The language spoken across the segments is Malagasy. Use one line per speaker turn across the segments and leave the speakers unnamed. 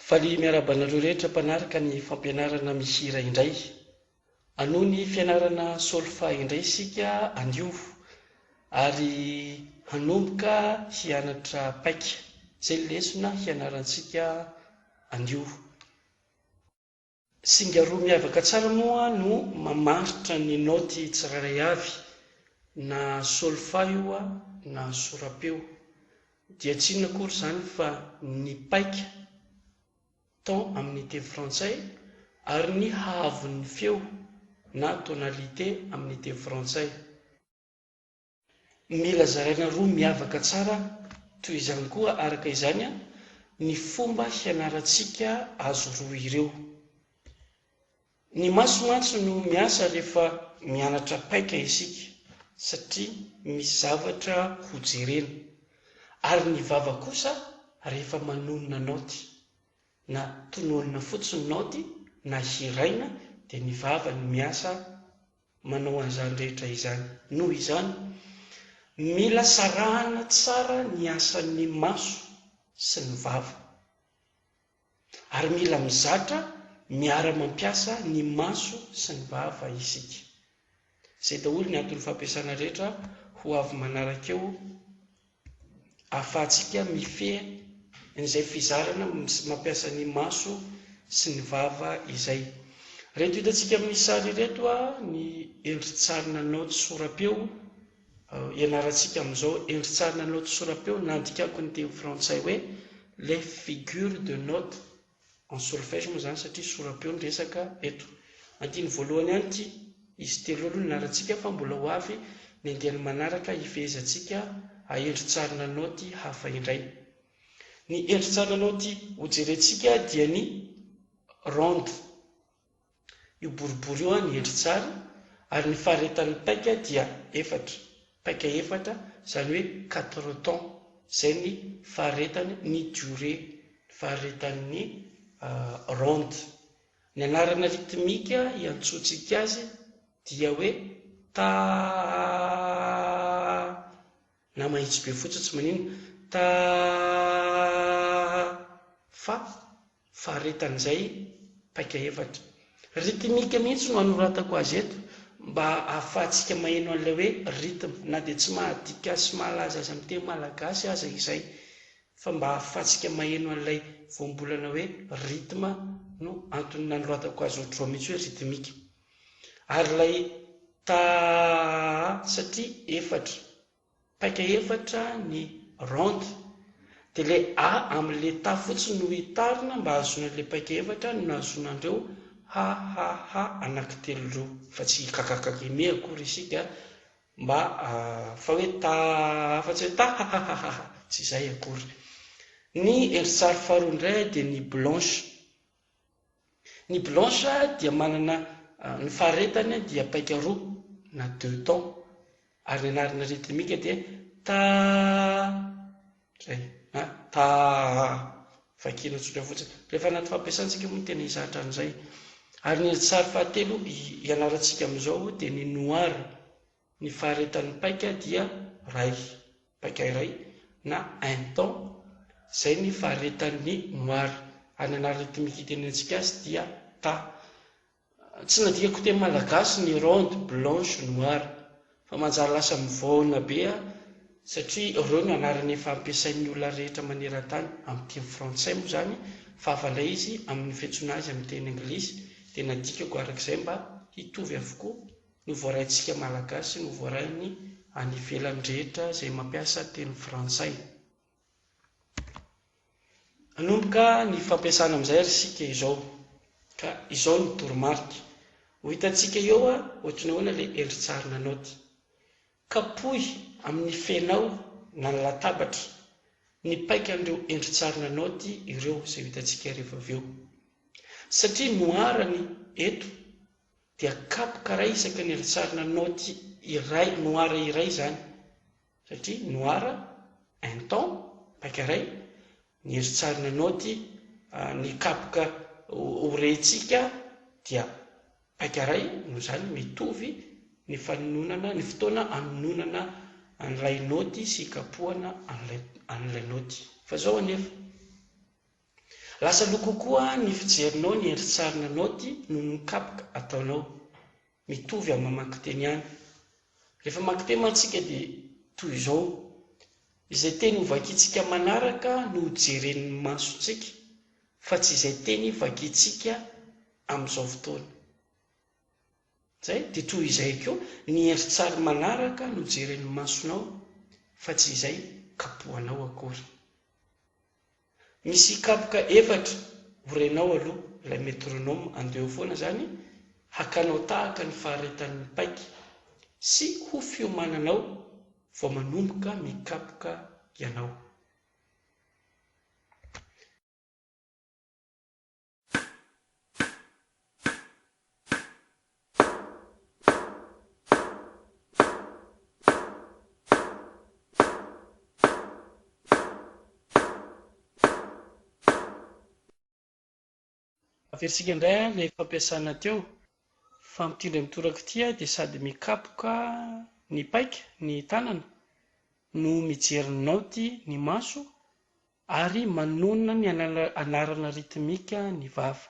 Faly miarahaba anareo rehetra mpanaraka ny fampianarana mihira indray. Hanohy ny fianarana solfa indray isika anio ary hanomboka hianatra paika. Izay ny lesona hianarantsika anio. Singa roa miavaka tsara moa no mamaritra ny naoty tsirairay avy, na solfa io na sora-peo. Dia tsy inona akory izany fa ny paika, ton amin'ny teny frantsay, ary ny haavon'ny feo na tonalité amin'ny teny frantsay. Mila zaraina roa miavaka tsara toy izany koa araka izany ny fomba hianarantsika azy roa ireo. Ny maso mantsy no miasa rehefa mianatra paika isika satria misy zavatra ho jerena, ary ny vava kosa rehefa manonona naoty. Na tononina fotsiny naoty na hiraina dia ny vava no miasa manao an'izany rehetra izany. Noho izany, mila sarahana tsara ny asan'ny maso sy ny vava. Ary mila mizatra miara-mampiasa ny maso sy ny vava isika. Izay daholo ny anton'ny fampiasana rehetra ho avy manaraka eo ahafahantsika mifehy an'izay fizarana mampiasa ny maso sy ny vava izay. Ireto hitantsika amin'ny sary ireto ny endri-tsarina naoty sora-peo ianarantsika amin'izao. Endri-tsarina naoty sora-peo nandikako ny teny frantsay hoe les figures de notes En solfège moa izany satria sora-peo ny resaka eto. Andininy voalohany ihany ity. Izy telo aloha no nianarantsika fa mbola ho avy ny andiany manaraka hifehezantsika ahendrin-tsarina naoty hafa indray. Ny endrin-tsarina naoty hojerentsika dia ny ronde. Io boribory io ny endri-tsary ary ny faharetan'ny paika dia efatra, paika efatra, izany hoe quatre temps, izay ny faharetany, ny durée, ny faharetan'ny ronde. Ny anarana rythmique iantsoantsika azy dia hoe ta-a-a-a na mahitsy be fotsiny tsy maninona, ta-a-a-a fa faharetan'izay paika efatra. Rythmique mihitsy no anoratako azy eto mba ahafahantsika maheno an'ilay hoe rythme na dia tsy mahadika sy mahalaza azy amin'ny teny malagasy aza izay fa mba ahafahantsika maheno an'ilay voambolana hoe rythme no antony nanoratako azy ohatr'izao mihitsy hoe rythmique. Ary ilay ta-a-a satria efatra Paika efatra ny ronde. Dia ilay A amin'ilay ta fotsiny no hitarina mba hahazoana an'ilay paika efatra no nahazoana an'ireo ha ha ha anankitelo ireo. Fa tsy hikakakakime akory isika mba fa hoe ta fa tsy hoe ta ha ha ha ha ha. Tsy izay akory. Ny endri-tsary faharoa indray dia ny blanche. Ny blanche dia manana ny faharetany dia paika roa na deux temps ary ny anarana rythmique dia ta zay na ta vakiana tsotra fotsiny. Rehefa anaty fampiasana isika moa no tena hizatra an'izay. Ary ny sary fahatelo ianarantsika amin'izao dia ny noir. Ny faharetan'ny paika dia iray, paika iray, na un temps, izay ny faharetan'ny noir. Ary ny anarana rythmique itenenantsika azy dia ta. Tsy nadikako teny malagasy ny ronde, blanche, noire. Fa manjary lasa mivaona be aho satria ireo no anarana efa ampiasain'ny olona rehetra maneran-tany, amin'ny teny frantsay moa izany, fa hafa indray izy amin'ny fiantsoana azy amin'ny teny anglisy, dia nadikako araka izay mba hitovy avokoa no voaraintsika Malagasy no voarainy any ivelany rehetra izay mampiasa teny frantsay. Hanomboka ny fampiasana amin'izay ary isika izao. Ka izao ny toromarika. Ho hitantsika eo ohatry ny ahoana ilay endri-tsarina naoty. Kapohy amin'ny fenao na ny latabatra ny paikan'ireo endri-tsarina naoty ireo izay ho hitantsika rehefa avy eo. Satria noarany eto dia kapoka iray isaky ny ry-tsarina naoty iray, noir iray izany, satria noir, un ton, paika iray, ny ry-tsarina naoty, ny kapoka ho rentsika dia paika iray, noho izany mitovy ny fanononana, ny fotoana anononana an'ilay naoty sy ikapohana an'ilay an'ilay naoty. Fa izao anefa. Lasa aloha kokoa ny fijerinao ny endri-tsarina naoty noho ny kapoka ataonao. Mitovy amin'ny mamaky teny ihany. Rehefa mamaky teny mantsy isika dia toy izao, izay teny hovakintsika manaraka no hojeren'ny masontsika fa tsy izay teny vakintsika amin'izao fotoana. Izay, dia toy izay koa, ny endri-tsary manaraka no jeren'ny masonao fa tsy izay kapohanao akory. Misy kapoka efatra ho renao aloha ilay metronome andeha eo foana izany hakanao tahaka ny faharetan'ny paika sy ho fiomananao vao manomboka mikapoka ianao. Averintsika indray ilay fampiasana teo fa amin'ity indray mitoraka ity dia sady mikapoka ny paika ny tanana no mijery ny naoty ny maso ary manonona ny anarana rythmique ny vava.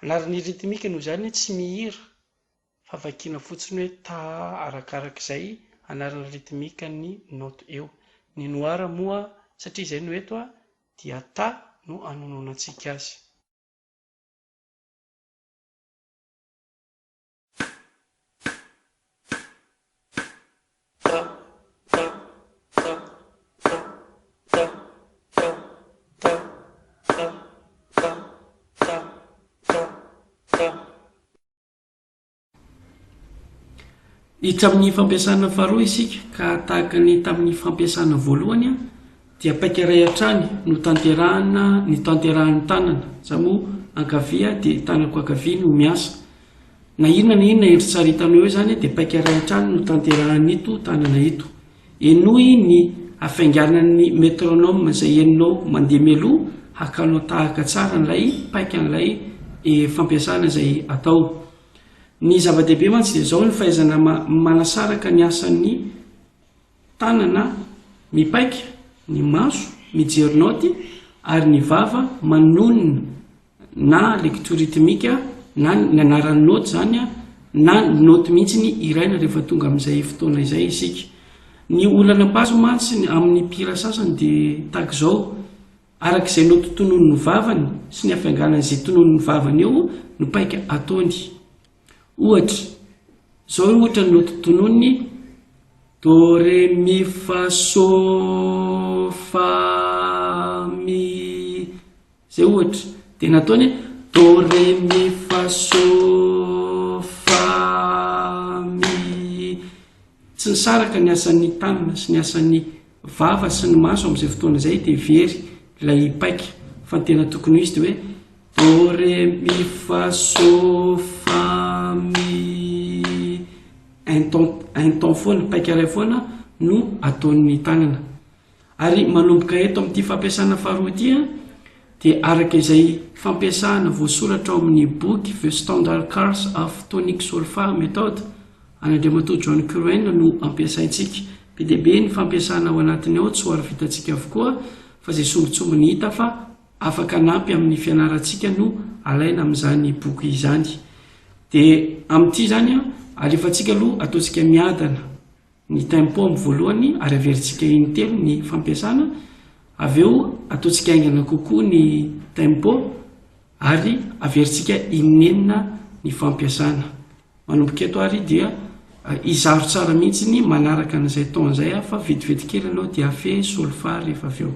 Anarana rythmique noho izany tsy mihira fa vakiana fotsiny hoe ta arakarak'izay anarana rythmique ny naoty eo. Ny noir moa satria izay no eto dia ta no anononantsika azy. Ta, ta, ta, ta, ta, ta, ta, ta, ta, ta, ta, ta. Hiditra amin'ny fampiasana faharoa isika ka tahaka ny tamin'ny fampiasana voalohany dia paika iray hatrany no tanterahana ny tanterahan'ny tanana. Za moa ankavia dia tanako ankavia no miasa. Na inona na inona endri-tsary hitanao eo izany dia paika iray hatrany no tanterahan'ito tanana ito. Henoy ny hafainganan'ny metronome izay henonao mandeha mialoha hakanao tahaka tsara an'ilay paikan'ilay fampiasana izay atao. Ny zava-dehibe mantsy dia izao ny fahaizana manasaraka ny asan'ny tanana mipaika, ny maso mijery naoty ary ny vava manonona na lecture rythmique na ny anaran'ny naoty izany na ny naoty mihitsy ny hiraina rehefa tonga amin'izay fotoana izay isika. Ny olana mpahazo mantsy amin'ny mpihira sasany dia tahaka izao, araka izay naoty tononin'ny vavany sy ny hafainganan'izay tononin'ny vavany eo no paika ataony. Ohatra, izao ohatra ny naoty tononiny, do re mi fa so fa mi, izay ohatra. Dia nataony hoe do re mi fa so fa mi. Tsy nisaraka ny asan'ny tanana sy ny asan'ny vava sy ny maso amin'izay fotoana izay dia very ilay paika. Fa ny tena tokony ho izy dia hoe do re mi fa so fa mi. Un temps, un temps foana, paika iray foana no ataon'ny tanana. Ary manomboka eto amin'ity fampiasana faharoa ity dia araka izay fampiasana voasoratra ao amin'ny boky The Standard Course of Tonic Solfa Method an'Andriamatoa John Curwen no ampiasaintsika. Be dia be ny fampiasana ao anatiny ao, tsy ho ary vitantsika avokoa fa izay sombintsombiny hita fa afaka hanampy amin'ny fianarantsika no alaina amin'izany boky izany. Dia amin'ity izany, alefantsika aloha ataontsika miadana. Ny tempo amin'ny voalohany ary averintsika intelo ny fampiasana, avy eo ataontsika haingana kokoa ny tempo ary averintsika inenina ny fampiasana. Manomboka eto ary dia izaro tsara mihitsy ny manaraka an'izay ton izay aho fa vetivety kely ianao dia hafehy solfa rehefa avy eo.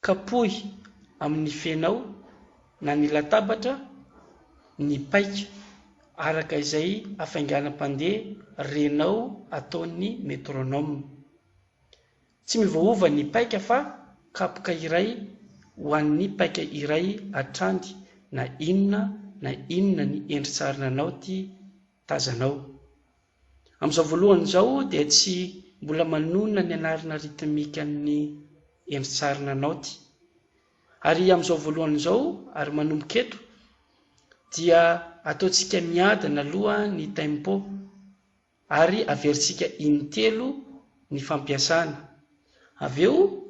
Kapohy amin'ny fenao na ny latabatra ny paika araka izay hafainganam-pandeha renao ataon'ny metronome. Tsy miovaova ny paika fa kapoka iray ho an'ny paika iray hatrany na inona na inona ny endri-tsarina naoty tazanao. Amin'izao voalohany izao dia tsy mbola manonona ny anarana ritmikan'ny endri-tsarina naoty. Ary amin'izao voalohany izao, ary manomboka eto, dia ataontsika miadana aloha ny tempo ary averintsika intelo ny fampiasana. Avy eo,